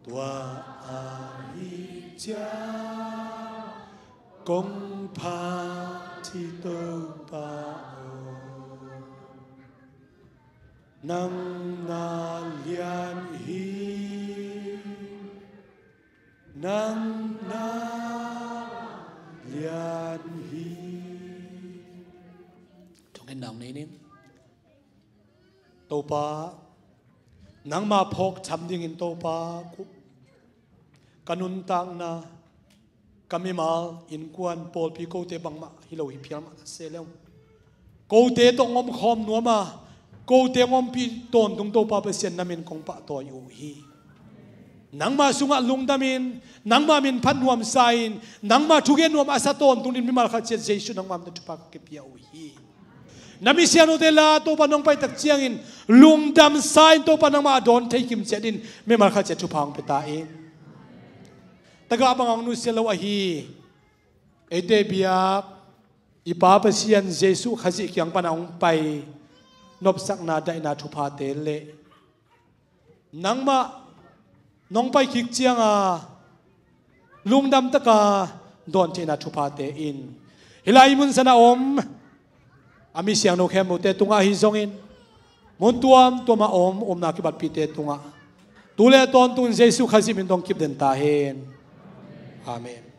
Tua ahih ciang kong phat hi Topa aw, nang na lian hi, nang na lian hi. Thungen nang nei ning. Topa, nangma phawk tham dingin Topa, ka nuntakna, ka mimal, innkuan, pawlpi kote bangmah hi lo hi phial mah se leng, kote tawh ngomkhawm nuam a, kote ngompih tawntung Topa Pasian na min kong pahtawi uh hi. Nangma sungah lungdamin, nangma min phat nuamsa-in, nangma thugen nuam a sa tawntung dingin mimal khat ciat Jesu nangma min tawh thupha ka kipia uh hi. Na mi siangthote la Topa nong pai tak ciangin lungdamsa-in Topa nangma a dawn thei kim ciat in mimal khat ciat thupha hong pia ta in. Tagah bang hong nusia lo ahi, eite biak i Pa Pasian Jesu Khazih kiang pana hong pai nopsakna daihna thuphate le nangmah nong pai kik cianga lungdam taka dawn theihna thuphate in hih lai mun sana om a mi siangtho khempeuhte tungah ahi zongin mun tuamtuama om upna kibatpihte tungah tu le tawntung Jesu Khazih min tawh kipden ta hen. Amen.